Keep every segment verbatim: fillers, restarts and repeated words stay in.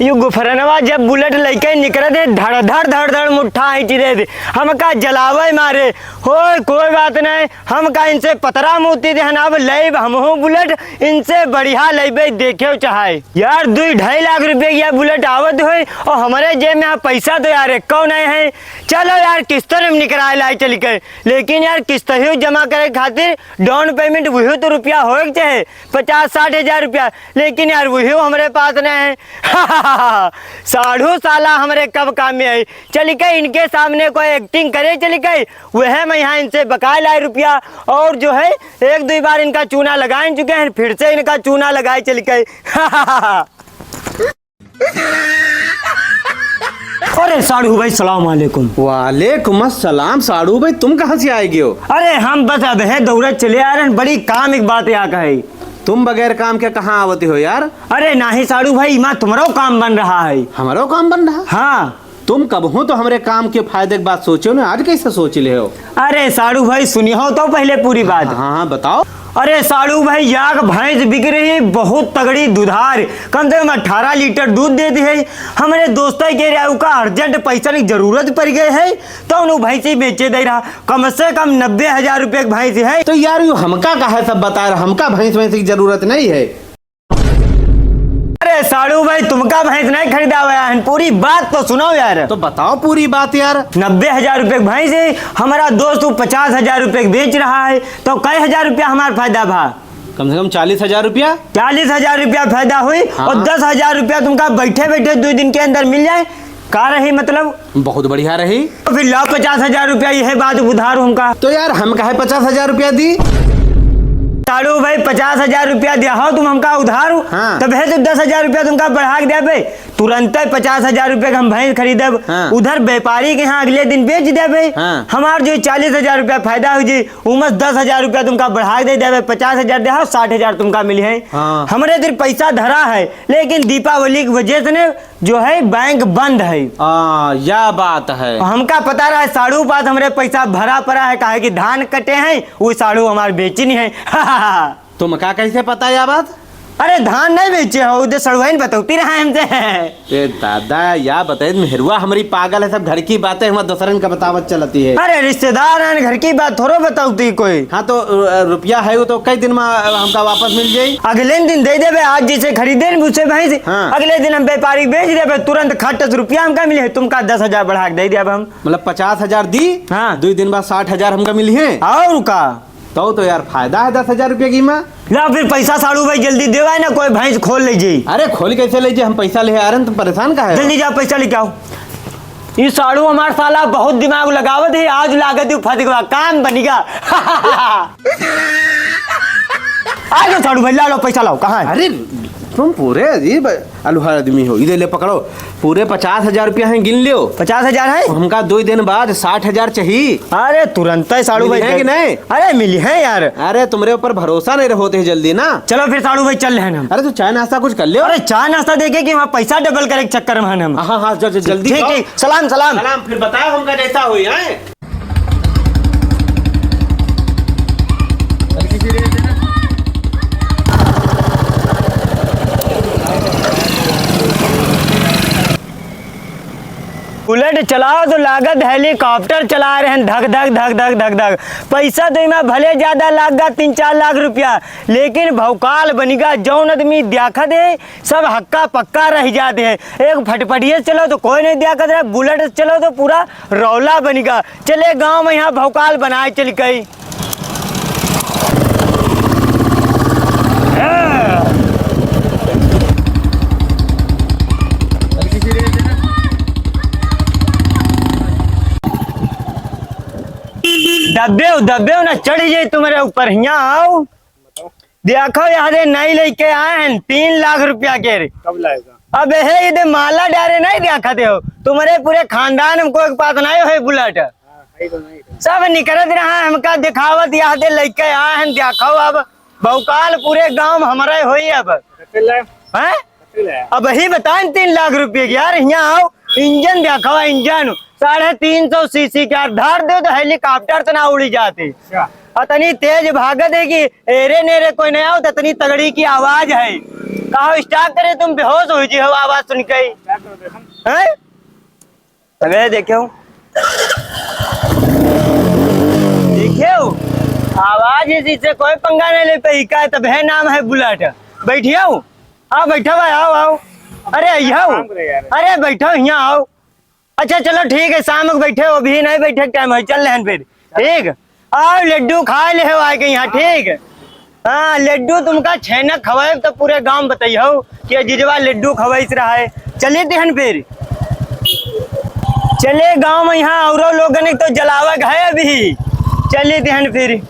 यू गुफरनवा जब बुलेट लइके निकरत है, धड़ धड़ धड़ धड़ मुट्ठा ऐंची देत है। हमका जलावे मारे, होय कोई बात नहीं, हमका इनसे पतरा मूती देहन, अब लेब हमहू बुलेट, इनसे बढ़िया लेबे देखेव चाहे। यार, दुई ढाई लाख रुपये की यह बुलेट आवत होई और हमरे जेब में पैसा तो यार एक्को नहीं है। चलो यार, किस्तन में निकराए लाई चलिके, लेकिन यार, किस्त ही जमा करे खातिर डाउन पेमेंट वही तो रुपया होए के चाहे, पचास साठ हजार रुपया, लेकिन यार, वही हमरे पास नहीं है। साढ़ू साला हमरे कब काम में आई। चलिके इनके सामने कोई एक्टिंग करे चलिके, वह मैं यहाँ इनसे बकाए लाए रुपया। और जो है, एक दुई बार इनका चूना लगाए चुके हैं, फिर से इनका चूना लगाए चलिके। अरे साढ़ू भाई, सलाम वालेकुम। वालेकुम अस्सलाम साढ़ू भाई, तुम कहाँ से आए गए हो? अरे हम बस अब है दौड़त चले आ रहे हैं, बड़ी काम एक बात या कहे। तुम बगैर काम के कहाँ आवते हो यार? अरे नाही साढ़ू भाई, इमा तुम्हरो काम बन रहा है। हमारो काम बन रहा? हाँ। तुम कबहूँ तो हमरे काम के फायदे की बात सोचो ना, आज कैसे सोच ले हो? अरे साढ़ू भाई, सुनिहो तो पहले पूरी बात। हाँ, हाँ, बताओ। अरे साढ़ू भाई, याक भैंस बिक रही, बहुत तगड़ी दुधार, कम से कम अठारह लीटर दूध देती है। हमरे दोस्त के रहा, उका अर्जेंट पैसा की जरूरत पड़ गई है, तो उन्होंने भैंस ही बेचे दे रहा। कम से कम नब्बे हजार रुपये की भैंस है। तो यार, यू हमका काहे सब बता रहा, हमका भैंस वैंस की जरूरत नहीं है। अरे साढ़ू भाई, तुमका भैंस नहीं खरीदावे आए हैं, पूरी बात तो सुनो यार। तो बताओ पूरी बात यार। नब्बे हजार रुपये की भैंस है, हमारा दोस्त वो पचास हजार रुपये की बेच रहा है, तो कई हजार रुपया हमारा फायदा भा? कम से कम चालीस हजार रुपया। चालीस हजार रुपया फायदा हुई हाँ। और दस हजार रुपया तुमका बैठे बैठे दो दिन के अंदर मिल जाए, का रही मतलब? बहुत बढ़िया रही। तो फिर लाओ पचास हजार रुपया, यह बात उधार हमका। तो यार, हम काहे पचास हजार रुपया दी? साढ़ू भाई, पचास हजार रुपया दिया हो तुम हमका उधार, हाँ। तब है तो दस हजार रुपया तुमका बढ़ा के दिया बे। तुरंत पचास हजार रुपया के हम भैंस खरीदब, हाँ। उधर व्यापारी के यहाँ अगले दिन बेच देबे। हाँ। हमार जो चालीस हजार रुपया फायदा हो जी, उमस दस हजार रुपया तुमका बढ़ा दे देबे, पचास हजार दे हो, साठ हजार तुमका मिली है। हाँ। हमरे इधर पैसा धरा है, लेकिन दीपावली की वजह से ने जो है बैंक बंद है। आ, या बात है। हमका पता रहा है, साढ़ू पास हमरे पैसा भरा पड़ा है, काहे कि धान कटे हैं, वो साढ़ू हमार बेचिन है। तुमका कैसे पता या बात? अरे धान नहीं बेचे हो, उधर सड़ुआइन बतौती रहा है हमसे। ए दादा, या बताए, मेहरुआ हमारी पागल है, सब घर की बातें हम दूसरन का बतावत चलती है। अरे रिश्तेदार हैं, घर की बात थोड़ो बतौती कोई। हाँ तो, अ, रुपया है वो तो कई दिन में, अ, हमका वापस मिल जाई? अगले दिन दे देबे, आज जैसे खरीदे न उसे भैंस, हाँ। अगले दिन हम व्यापारी बेच देबे, तुरंत खट से रुपया हमका मिले, तुमका दस हजार बढ़ा के दे देबे हम। मतलब पचास हजार दी, हाँ। दो दिन बाद साठ हजार हमका मिली है। और का? तो, तो यार फायदा है दस हजार रुपया की माँ। ला फिर पैसा साढ़ू भाई जल्दी देवाए ना, कोई भैंस खोल ले जाई। अरे खोल कैसे ले जाई, हम पैसा ले आ रहे हैं, तुम परेशान का है? जल्दी जाओ पैसा लेके आओ। ये साढ़ू हमार साला बहुत दिमाग लगावत है, आज लागत है फंस गवा, काम बन गया। आ जाओ साढ़ू भाई, ला लो पैसा लाओ, कहाँ है? अरे तुम पूरे अजीब अलुहा आदमी हो। इधर ले पकड़ो, पूरे पचास हजार रुपया हैं, गिन लियो। पचास हजार है? हमका दो दिन बाद साठ हजार चाहिए। अरे तुरंत ही साढ़ू भाई मिली है कि नहीं? अरे मिली है यार। अरे तुमरे ऊपर भरोसा नहीं रहोते हैं जल्दी ना। चलो फिर साढ़ू भाई चल रहे हैं हम। अरे तू चाय नाश्ता कुछ कर लियो। अरे चाय नाश्ता देके कि वहाँ पैसा डबल करे के चक्कर में हैं हम। हाँ, हाँ, ज-, ज-, जल्दी ठीक, जाओ। ठीक। सलाम, सलाम। सलाम, फिर बताओ हमका जैसा होई, हैं? बुलेट चलाओ तो लागत हेलीकॉप्टर चला रहे हैं, धक धक धक धक धक धक। पैसा तो इमा भले ज्यादा लाग गा, तीन चार लाख रुपया, लेकिन भौकाल बनिगा। जौन आदमी देखत है, सब हक्का पक्का रह जाते हैं। एक फटफटिये से चलो तो कोई नहीं देखत रहे, बुलेट से चलो तो पूरा रौला बनिगा। चले गाँव में यहाँ भौकाल बनाए चल गई। दब्बे हो, दब्बे हो ना, चढ़ जाए तुम्हारे ऊपर। हियाँ आओ। देखो, यहाँ दे नई लेके आए हैं, तीन लाख रुपया के रे। कब लाएगा? अब हे, ये दे माला डारे नहीं देखा दे हो। तुम्हारे पूरे खानदान में कोई के पास नहीं हो बुलेट। हाँ, है तो नहीं तो। सब निकलत रहा, हमका दिखावत, यहाँ दे लेके आए हैं, देखो अब भौकाल पूरे गांव में हमारे होई अब। कते लाए? हैं? कते लाए? अब ही बताएं, तीन लाख रुपये की यार, यहाँ आओ, इंजन देखो, इंजन साढ़े तीन सौ सीसी के यार, धार दो तो हेलीकॉप्टर से ना उड़ी जाती। अच्छा। अतनी तेज भागत है कि एरे नेरे कोई नहीं आओ, अतनी तगड़ी की आवाज है। कहो start करे, तुम बेहोश होइ जी हो आवाज सुन के। हैं? अबे देखियो, देखियो, आवाज इसी से कोई पंगा नहीं ले पे, इका तब है नाम है Bullet। बैठियो, आओ बैठो भाई, आओ, आओ। अरे आओ, अरे बैठो यहाँ आओ। अच्छा चलो ठीक है, शाम को बैठे हो, अभी नहीं बैठे, टाइम है, चल रहे हैं फिर। ठीक, आओ लड्डू खा ले हो आके यहाँ, ठीक। हाँ, लड्डू तुमका छेना खवाए तो पूरे गांव में बताइयो कि ये जिजवा लड्डू खवाइस रहा है। चलिए दिहन फिर, चले गांव में यहाँ औरो लोगन के तो जलावक है अभी। चलिए दिहन फिर।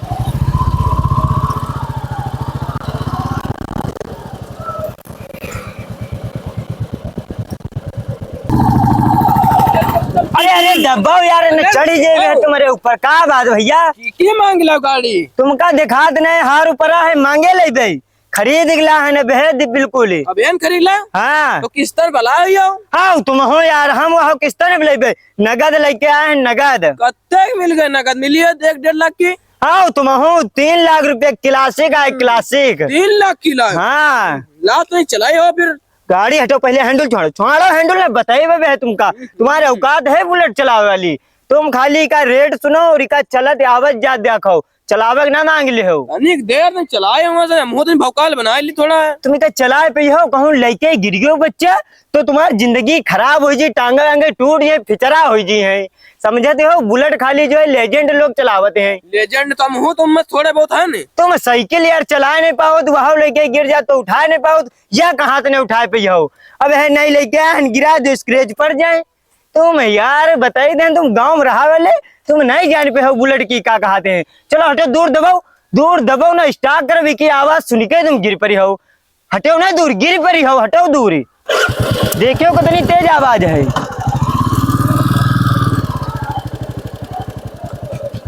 अरे, अरे, दबाओ यार, इन्हें अरे, चढ़ी जेबे है ओ। तुम्हारे ऊपर। का बात भैया? की, की मांग लो गाड़ी? तुमका दिखात नहीं, हार ऊपर है, मांगे लेबे। खरीद गला है ना, बेहद बिल्कुल ही। अब एन खरीद ला? हाँ। तो किस्त पर भला हो यो? हाँ, तुम हो यार, हम हो किस्त पर लेबे। नगद लेके आए हैं, नगद। कत्ते के मिल गए नगद? मिलिए एक डेढ़ लाख की। हाँ, तुम हो तीन लाख रुपया classic आए, classic। तीन लाख की लाए? हाँ। ला तो नहीं चलाई हो फिर। गाड़ी हटो, पहले handle छोड़ो, छोड़ो handle ना, बताइए बे तुमका, तुम्हारे औकात है Bullet चलावे वाली? तुम खाली का rate सुनो और इका चलत आवत जात देखो, चलावे के ना मांग ले हो। तनिक देर नहीं चलाए हुआ से, हम दिन भौकाल बना ली थोड़ा। तुम इका चलाए पे हो, कहूँ लेके गिर गयो बच्चा, तो तुम्हारी जिंदगी खराब हो जी, टांगे वांगे टूट जाए, फिचरा हो जी है, समझते हो? Bullet खाली जो है legend लोग चलावते हैं। Legend तो हम हूँ, तुम में थोड़े बहुत है नहीं। तुम साइकिल यार चलाए नहीं पाओ, तो वहाँ लेके गिर जा तो उठाए नहीं पाओ, या कहाँ से नहीं उठाए पे हो? अब है नहीं लेके आए हैं, गिरा दो, scratch पड़ जाए। तुम यार बताई दें, तुम गांव में रहा वाले, तुम नहीं जान पे हो Bullet की का कहते हैं। चलो हटो, दूर दबाओ, दूर दबाओ ना, start कर भी की आवाज सुन के तुम गिर पड़ी हो। हटो ना दूर, गिर पड़ी हो, हटो दूर। देखियो कितनी तेज आवाज है।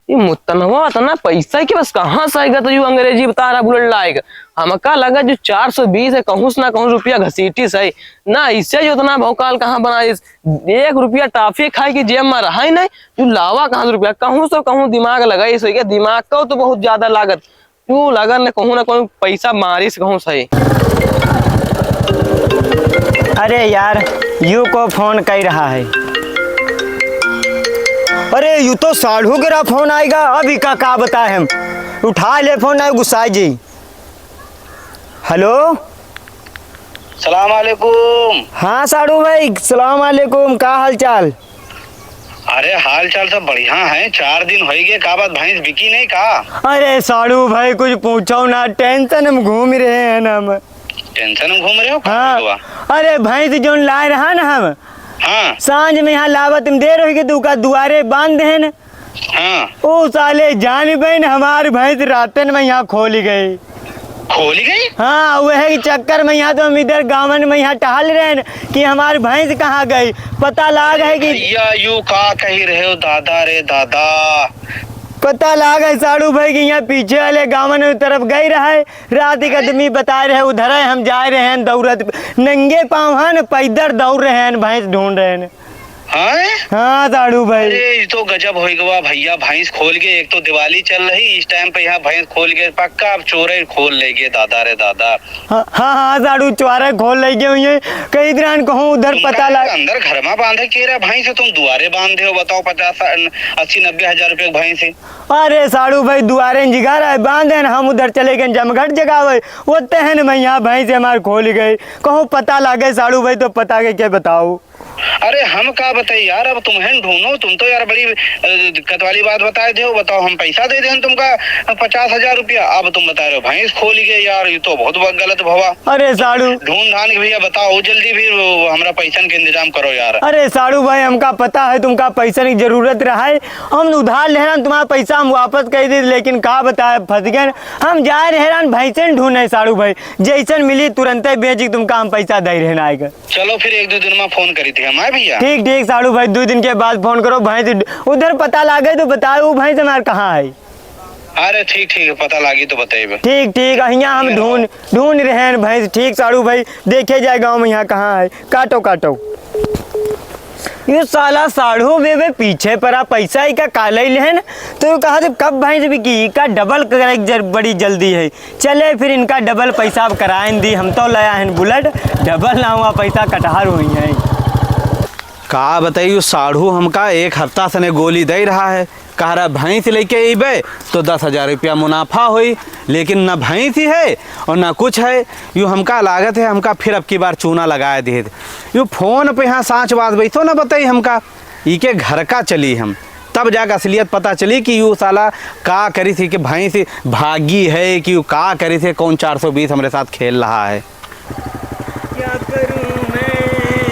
ये मुतनवा इतना पैसा है कि बस कहाँ से आएगा, तो यू अंग्रेजी बता रहा Bullet लाएगा। हमका लगा जो चार सौ बीस है, कहूँ से ना कहूँ रुपया घसीटी सही ना, इससे जो इतना भौकाल कहाँ बनाइस? एक रुपया टॉफी खाए की जेब में रहा ही नहीं, तू लावा कहाँ से रुपया? कहूँ से कहूँ दिमाग लगाई सही के, दिमाग का तो बहुत ज्यादा लागत। तू लगन ने कहूँ ना कहूँ पैसा मारिस कहूँ सही। अरे यार, यू को फोन कर रहा है। अरे, यू तो साढ़ू के रहा फोन आएगा, अभी का, का बताए हम? उठा ले फोन, ना गुस्सा जी। हेलो। सलाम वालेकुम। हाँ साढ़ू भाई, सलाम वालेकुम, का हाल चाल? अरे हाल चाल सब बढ़िया है। चार दिन होई गए, का बात भैंस बिकी नहीं का? अरे साढ़ू भाई कुछ पूछो ना, tension में घूम रहे हैं हम। Tension में घूम रहे हो? का हाँ। हुआ? अरे भैंस जोन लाए रहा ना हम, हाँ। सांझ में यहाँ लावत में देर होई गई, तो उका दुआरे बांध देहन। हाँ। ओ साले जान बहन, हमार भैंस रातन में यहाँ खोली गई। खोली गई? हाँ, वह के चक्कर में यहाँ तो हम इधर गावन में यहाँ टहल रहे हैं कि हमार भैंस कहाँ गई। पता लाग है कि भैया, यू का कही रहे हो, दादा रे दादा। पता लाग है साढ़ू भाई कि यहाँ पीछे वाले गावन में तरफ गई रहे, रात के आदमी बता रहे, उधर है, हम जा रहे हैं दौड़त, नंगे पाँव हैं, पैदल दौड़ रहे हैं, भैंस ढूंढ रहे हैं। हैं? हाँ साढ़ू भाई। अरे, ये तो गजब हो गवा भैया, भैंस खोल के, एक तो दिवाली चल रही, इस टाइम पे यहाँ भैंस खोल के, पक्का अब चोरे खोल लेंगे, दादा रे दादा। हाँ, हाँ, हाँ, साढ़ू चोरे खोल लेंगे हुई है। कई दिन कहूँ उधर तुम पता कहाँ लग अंदर घर में बांधे के रहा भैंस, तुम दुआरे बांधे हो, बताओ, पचास, अस्सी, नब्बे हजार रुपये की भैंस है। अरे साढ़ू भाई, दुआरे जिगार है, बांधे न, हम उधर चले गए जमघट जगावे, वो तहन में यहाँ भैंस हमार खोल गई। कहूँ पता लागे साढ़ू भाई, तो पता के क्या बताओ? अरे हम का बताई यार, अब तुम हैं ढूंढो, तुम तो यार बड़ी, अ, दिक्कत वाली बात बताए दे हो। बताओ, हम पैसा दे दें तुमका पचास हजार रुपया, अब तुम बता रहे हो भैंस खोल गए यार, ये तो बहुत ब-, गलत भवा। अरे साढ़ू। ढूंढ ढांढ के भैया बताओ जल्दी, फिर वो हमरा पैसन के इंतजाम करो यार। अरे साढ़ू भाई, हमका पता है तुमका पैसन की जरूरत रहा है, हम उधार लेहन तुम्हारा पैसा हम वापस कर दे, लेकिन का बताए फंस गए। हम जाए रहे रहन भैंसन ढूंढे साढ़ू भाई, जैसन मिली तुरंते बेच के तुमका हम पैसा दे रहन आएगा। चलो फिर एक दो दिन में फोन करी थी हम, आए भैया? ठीक, ठीक साढ़ू भाई, दो दिन के बाद फोन करो। भैंस उधर पता लागे तो बताओ, वो भैंस हमार कहाँ है? अरे ठीक, ठीक है, पता लागी तो बताइबे। ठीक, ठीक, हियाँ हम ढूंढ, ढूंढ रहे हैं भैंस। ठीक साढ़ू भाई, देखे जाए गाँव में यहाँ कहाँ है। काटो, काटो। यू साला साढ़ू बे, बे पीछे परा, पैसा इका काले लेहन, तो यू कहा जब कब भैंस बिकी, इका डबल करे के जर-, बड़ी जल्दी है। चले फिर इनका डबल पैसा अब कराइन दी, हम तो लया हन बुलेट, डबल ना हुआ पैसा कटहर हुई है। का बताई, यू साढ़ू हमका एक हफ्ता से ने गोली दे रहा है, कह रहा भैंस लेके अइबे तो दस हजार रुपया मुनाफा होई, लेकिन न भैंस ही है और न कुछ है। यू हमका लागत है, हमका फिर अब की बार चूना लगाए दिए। यू फोन पे यहाँ साँच बात बैठो न बताई हमका, इके घर का चली हम, तब जाके असलियत पता चली कि यू साला का करी थी, कि भैंस भागी है कि यू का करी थी, कौन चार सौ बीस हमरे साथ खेल रहा है। क्या करूं मैं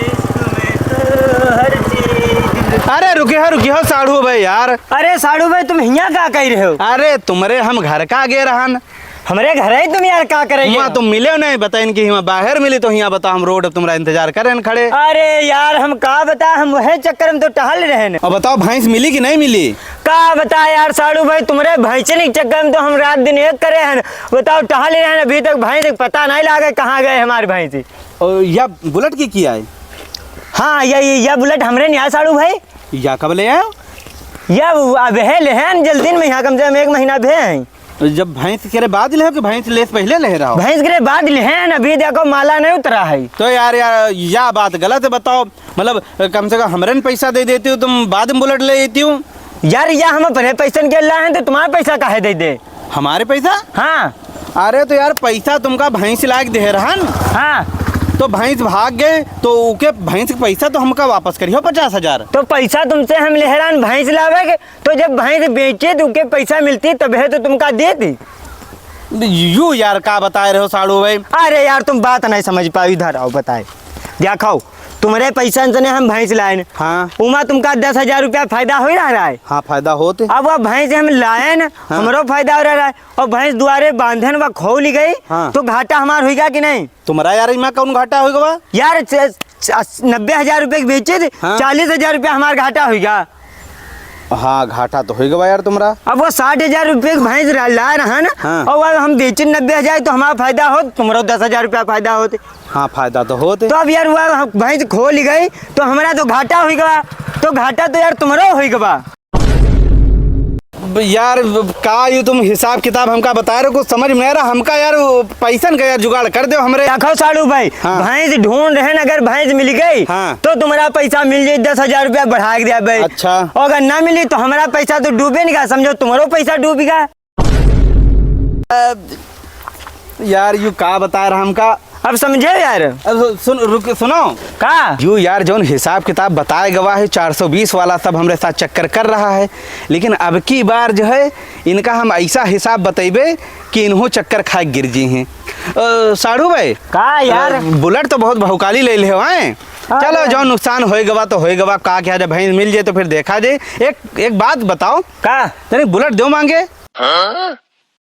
इश्क में तो हर चीज। अरे रुके हो, रुके हो साढ़ू भाई यार। अरे साढ़ू भाई, तुम हियाँ का कह रहे हो? अरे तुमरे हम घर का गे रहन। हमरे घर ही तुम यार का करे हुआँ गए? तुम मिले नहीं, बताइन कि हियाँ बाहर मिली तो हियाँ बता, हम रोड तुमरा इंतजार करेन खड़े। अरे यार, हम का बता, हम वही चक्कर में तो टहल रहे हैं। अब बताओ, भैंस मिली कि नहीं मिली? का बता यार साढ़ू भाई, तुमरे भैंसनी के चक्कर में तो हम रात दिन एक करे हैं। बताओ, टहल रहे हैं, अभी तक भैंस के पता नहीं लागे कहाँ गए हमारे भैंस। और या बुलेट की किया है? हाँ, या, या, या बुलेट हमरे नहीं आया साढ़ू भाई। या कब ले आयो? या अब है लेहन जल्दी में, यहाँ कम से कम एक महीना भे हैं। जब भैंस के रे बाद ले हो कि भैंस लेस पहले ले रहा हो? भैंस के रे बाद लेहन, अभी देखो माला नहीं उतरा है। तो यार, यार, या बात गलत है, बताओ। मतलब, कम से कम हमरे न पैसा दे देती हो, तुम बाद में बुलेट ले लेती हो। यार, या हम अपने पैसन के ला हैं, तो तुम्हारा पैसा काहे दे दे? हमारे पैसा? हाँ। अरे, तो यार, पैसा तुमका भैंस लायक दे रहन। हाँ। तो भैंस भाग गए, तो उके भैंस के पैसा तो हमका वापस करियो पचास हजार। तो पैसा तुमसे हम ले रहन भैंस लावे के, तो जब भैंस बेचे, तो उके पैसा मिलती, तबे तो तुमका देती। यू यार, का बताए रहो साढ़ू भाई? अरे यार, तुम बात नहीं समझ पाओ, इधर आओ, बताए। देखो, तुम्हरे पैसा से ने हम भैंस लाएन। हाँ। उमा तुमका दस हजार रुपया फायदा हो रहा है। हाँ, फायदा होत। अब वह भैंस हम लाएन, हाँ। हमरो फायदा हो रहा है। और भैंस दुआरे बांधेन, वह खोली गई, हाँ। तो घाटा हमार होइगा कि नहीं? तुम्हरा यार, इमा कौन घाटा होइगा बा? यार, च-, च-, नब्बे हजार रुपये की बेचे थे, हाँ। चालीस हजार रुपया हमार घाटा होइगा। हाँ, घाटा तो होइगा बा यार तुम्हरा। अब वो साठ हजार रुपये की भैंस ला, ला रहा ना, हाँ। और वह हम बेचे नब्बे हजार, तो हमारा फायदा होत, तुम्हरा दस हजार रुपया फायदा होत। हाँ, फायदा तो होत। तो अब यार, वह हम भैंस खोली गई, तो हमारा तो घाटा होइगा बा, तो घाटा तो यार तुम्हरा होइगा बा। अब यार, का यू तुम हिसाब किताब हमका बताए रहो, कुछ समझ में नहीं आ रहा हमका यार, वो पैसन का यार जुगाड़ कर दो हमरे। देखो साढ़ू भाई, हाँ। भैंस ढूंढ रहे न, अगर भैंस मिल गई, हाँ। तो तुम्हरा पैसा मिल जाई, दस हजार रुपया बढ़ा के दिया भाई। अच्छा। और अगर ना मिली तो हमारा पैसा तो डूबे नहीं का, समझो तुम्हरो पैसा डूबेगा। अब यार, यू का बता रहा हमका? अब समझे यार? अब सु-, सुन, रुक, सुनो। का? यू यार, जौन हिसाब किताब बताए गवा है, चार सौ बीस वाला, सब हमरे साथ चक्कर कर रहा है, लेकिन अब की बार जो है, इनका हम ऐसा हिसाब बतइबे कि इनहू चक्कर खाए गिर जी हैं। अ, साढ़ू भाई। का यार? अ, बुलेट तो बहुत भौकाली ले ले हो, हैं? हाँ चलो, यार। जौन नुकसान होए गवा तो होए गवा, का क्या, जब भैंस मिल जाए तो फिर देखा जाए। एक, एक बात बताओ। का? तनी बुलेट दो मांगे।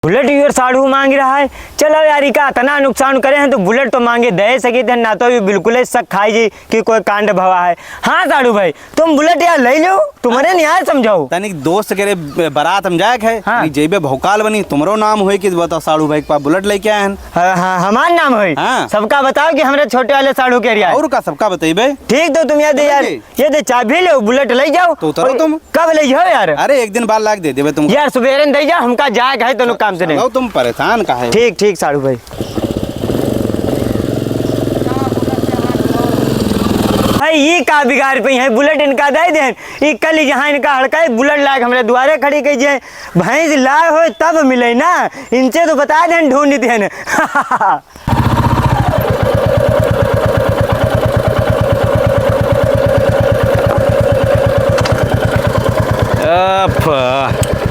बुलेट यार साढ़ू मांग रहा है। चलो यार, इका इतना नुकसान करे हैं तो बुलेट तो मांगे दे सकी थे, ना तो ये बिल्कुल ही शक खाई जी कि कोई कांड भवा है। हाँ साढ़ू भाई, तुम बुलेट यार ले लो, तुम्हरे न्याय समझाओ। तनिक दोस्त के रे बारात हम जाए के है, हाँ। तनिक जेबे भौकाल बनी, तुम्हरो नाम होई कि बताओ साढ़ू भाई के पास बुलेट लेके आए हैं। हाँ, हाँ, हमार नाम होई। हाँ। सबका बताओ कि हमरे छोटे वाले साढ़ू के रिया। और का सबका बतइबे? ठीक, तो तुम ये दे यार, जी। ये दे चाबी लो, बुलेट ले जाओ। तो उतरो और तुम। कब ले जाओ यार? अरे, एक दिन बाद लाग दे देबे तुम। यार, सुबेरे न दे जाओ, हमका जाए के है, दोनों काम से नहीं। चलो, तुम परेशान का है? ठीक, ठीक, साढ़ू भाई। भाई, ये का बिगाड़ पे है, बुलेट इनका दे देन। ई कल यहाँ इनका हड़का है, बुलेट लाग हमरे दुआरे खड़ी कही जे, भैंस लाग होए तब मिले ना, इनसे तो बता देन, ढूंढ देन। अफ।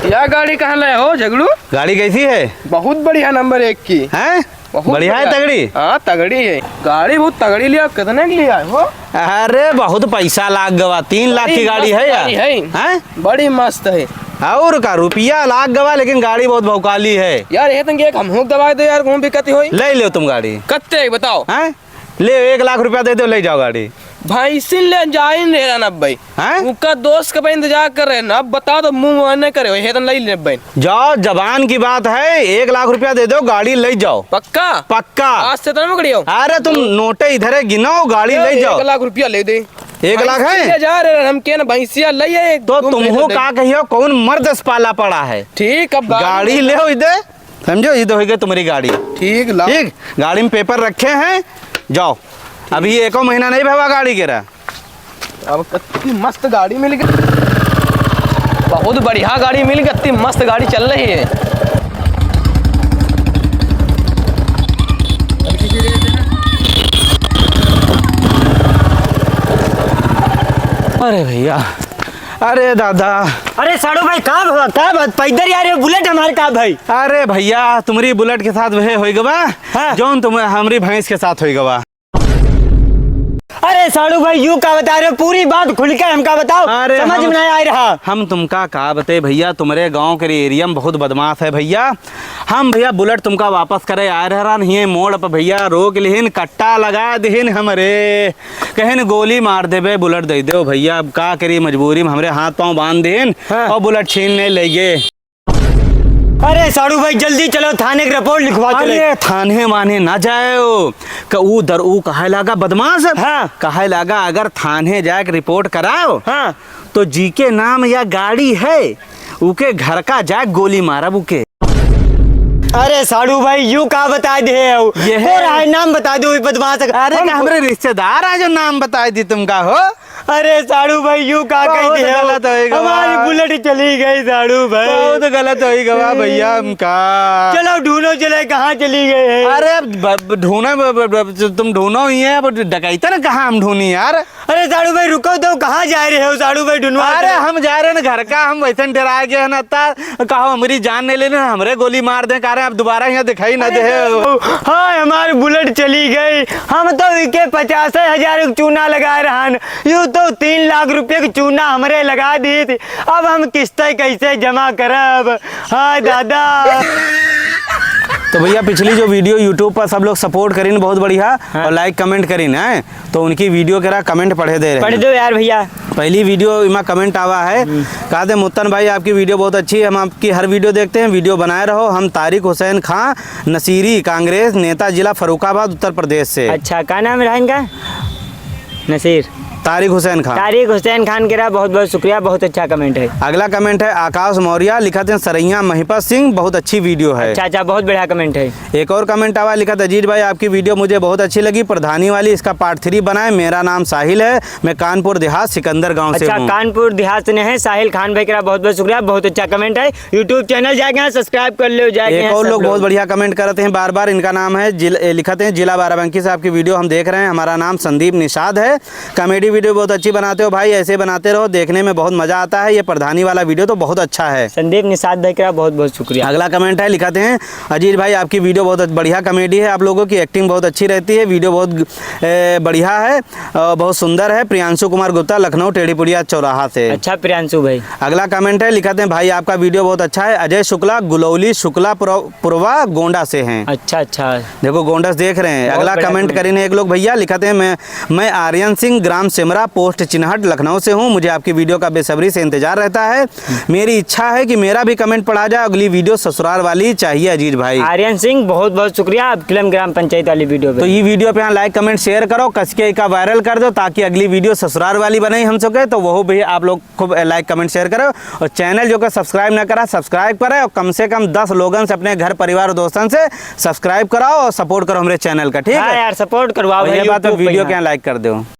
या गाड़ी कहाँ लाए हो, झगड़ू? गाड़ी कैसी है? बहुत बढ़िया, नंबर एक की। हैं? बहुत बढ़िया है, बढ़िया। तगड़ी? हाँ, तगड़ी है। गाड़ी बहुत तगड़ी लिया, कितने की लिया है वो? अरे, बहुत पैसा लाग गवा, तीन लाख की बड़ी गाड़ी मस्त है यार। गाड़ी है। हैं? बड़ी मस्त है। और का, रुपया लाग गवा, लेकिन गाड़ी बहुत भौकाली है। यार, ये तंग एक हमहू दवा दे यार, कहूँ भी कती होई। ले लो तुम गाड़ी। कत्ते बताओ? हैं? ले, एक लाख रुपया दे दो, ले जाओ गाड़ी। भैंसिन ले जाइन रहे ना भाई। हैं? उनका दोस्त के भाई इंतजार कर रहे ना, अब बता दो, मुंह मने करे, हे तन ले ले भाई। जाओ, जबान की बात है, एक लाख रुपया दे दो, गाड़ी ले जाओ। पक्का? पक्का। आज से तो ना पकड़ियो। अरे, तुम नोटे इधरे गिनो, गाड़ी ले जाओ। एक लाख रुपया ले दे। एक लाख है? भैंसिया जा रहे, हम के ना भैंसिया लइए, तो तुम तुमहू तो का कहियो, कौन मर्द से पाला पड़ा है? ठीक, अब गाड़ी गाड़ी ले हो इधर, समझो, इधर होइगे तुम्हारी गाड़ी। ठीक, लाओ। ठीक, गाड़ी में पेपर रखे हैं, जाओ। अभी एको महीना नहीं भवा गाड़ी के रहा। अब कितनी मस्त गाड़ी मिल गई, बहुत बढ़िया गाड़ी मिल गई, कितनी मस्त गाड़ी चल रही है। अरे भैया, अरे दादा। अरे साड़ू भाई, का भवा, का बात? पैदल आ रहे हो, बुलेट हमारे का भाई? अरे भैया, तुम्हारी बुलेट के साथ वह होई गवा, हाँ। जौन तुम हमरी भैंस के साथ होई गवा। अरे साड़ू भाई, यू का बता रहे हो? पूरी बात खुल के हमका बताओ, अरे समझ हम, में नहीं आ रहा। हम तुमका का बते भैया, तुम्हारे गांव के एरिया में बहुत बदमाश है भैया। हम भैया बुलेट तुमका वापस करे आए रह रहन, हिये मोड़ पर भैया रोक लिहिन, कट्टा लगा दिहिन हमरे, कहिन गोली मार देबे, बुलेट दे दो भैया। अब का करी, मजबूरी में हमरे हाथ पाँव बांध दिहिन हाँ। और बुलेट छीन ले ले गए। अरे साड़ू भाई, जल्दी चलो, थाने की रिपोर्ट लिखवा चले। अरे थाने वाने ना जाओ, क-, ऊ दर-, ऊ कहे लागा बदमाश। हाँ। कहे लागा अगर थाने जाके रिपोर्ट कराओ, हाँ। तो जी के नाम या गाड़ी है, उके घर का जाके गोली मारब उके। अरे साड़ू भाई, यू का बता दे हो? ये है। को रहा है, नाम बता दो, ये बदमाश। अरे हम का हमरे रिश्तेदार है जो नाम बता दी तुमका हो। अरे साड़ू भाई, यू का कह बहुत दिया? गलत होई गवा। हमारी बुलेट चली गई साड़ू भाई। बहुत गलत होई गवा भैया हमका। चलो ढूंढो चले, कहाँ चली गई है? अरे ब-, ब-, ढूंढो, ब-, ब-, ब-, तुम ढूंढो ही है, अब डकैतन कहाँ हम ढूंढी यार? अरे साड़ू भाई रुको तो, कहाँ जा रहे हो साड़ू भाई ढूंढवा अरे के? हम जा रहे हैं घर का, हम वैसे डरा गए हैं ना, ता कहो हमारी जान नहीं लेने, हमरे गोली मार दे, कह रहे अब दोबारा यहाँ दिखाई ना दे। हाँ, हमारी बुलेट चली गई, हम तो इके पचास हजार के चूना लगा रहन। यू तो तीन लाख रुपये की चूना हमरे लगा दी थी, अब हम किस्तें कैसे जमा करब? हाँ दादा। तो भैया, पिछली जो वीडियो YouTube पर सब लोग सपोर्ट करीन, बहुत बढ़िया, हाँ। और लाइक कमेंट करीन, हैं, तो उनकी वीडियो के रहा कमेंट पढ़े दे रहे पढ़ हैं। दो यार भैया। पहली वीडियो इमा कमेंट आवा है, हम्म। कहते, "मुत्तन भाई, आपकी वीडियो बहुत अच्छी है, हम आपकी हर वीडियो देखते हैं, वीडियो बनाए रहो।" हम तारिक हुसैन खां, नसीरी, कांग्रेस नेता, जिला फर्रुखाबाद, उत्तर प्रदेश से। अच्छा, का नाम रहा इनका? नसीर। तारिक हुसैन खान। तारिक हुसैन खान के रहा, बहुत बहुत शुक्रिया, बहुत अच्छा कमेंट है। अगला कमेंट है आकाश मौर्य, लिखत हैं, "सरैया महिपत सिंह, बहुत अच्छी वीडियो है।" अच्छा, अच्छा, बहुत बढ़िया कमेंट है। एक और कमेंट आवा, लिखत, "अजीज भाई, आपकी वीडियो मुझे बहुत अच्छी लगी, प्रधानी वाली, इसका पार्ट थ्री बनाए। मेरा नाम साहिल है, मैं कानपुर देहात सिकंदर गांव से अच्छा, हूँ।" कानपुर देहात से है साहिल खान भाई के रहा, बहुत बहुत शुक्रिया, बहुत अच्छा कमेंट है। YouTube चैनल जाके यहाँ सब्सक्राइब कर लो, जाके एक यहाँ और सब लोग लोग। बहुत बढ़िया कमेंट करते हैं बार बार। इनका नाम है जिल-, ए, लिखत हैं, "जिला बाराबंकी से आपकी वीडियो हम देख रहे हैं, हमारा नाम संदीप निषाद है।" कॉमेडी वीडियो बहुत अच्छी बनाते हो भाई, ऐसे बनाते रहो, देखने में बहुत मजा आता है। ये प्रधानी वाला वीडियो तो बहुत अच्छा है। संदीप निषाद भाई का बहुत बहुत शुक्रिया। अगला कमेंट है, लिखते हैं, "अजीज भाई, आपकी वीडियो बहुत बढ़िया कॉमेडी है, आप लोगों की एक्टिंग बहुत अच्छी रहती है, वीडियो बहुत, ए, बढ़िया है और बहुत सुंदर है।" प्रियांशु कुमार गुप्ता, लखनऊ टेढ़ीपुड़िया चौराहा से। अच्छा प्रियांशु भाई। अगला कमेंट है, लिखते हैं, "भाई, आपका वीडियो बहुत अच्छा है।" अजय शुक्ला, गुलौली शुक्ला पुर-, पुरवा गोंडा से हैं। अच्छा, अच्छा। देखो, गोंडा से देख रहे हैं। बहुत अगला बढ़िया कमेंट कमेंट। करीन एक लोग भैया, लिखते हैं, मैं मैं आर्यन सिंह, ग्राम सेमरा, पोस्ट चिन्हट, लखनऊ से हूँ। मुझे आपकी वीडियो का बेसब्री से इंतजार रहता है। मेरी इच्छा है कि मेरा भी कमेंट पढ़ा जाए। अगली वीडियो ससुराल वाली चाहिए अजीज भाई। आर्यन सिंह, बहुत बहुत शुक्रिया। आप किलम ग्राम पंचायत वाली वीडियो पे। तो ये वीडियो पे यहाँ लाइक, कमेंट, शेयर करो, कस के का वायरल कर दो, ताकि अगली वीडियो ससुराल वाली बने हम सके, तो वो भी आप लोग खूब लाइक, कमेंट, शेयर करो। और चैनल जो का सब्सक्राइब ना करा, सब्सक्राइब करे और कम से कम दस लोगन से, अपने घर परिवार और दोस्तन से सब्सक्राइब कराओ और सपोर्ट करो हमरे चैनल का, ठीक हाँ है? यार, सपोर्ट करवाओ और भाई, ये बात, YouTube पे वीडियो यहाँ। क्या लाइक कर दो।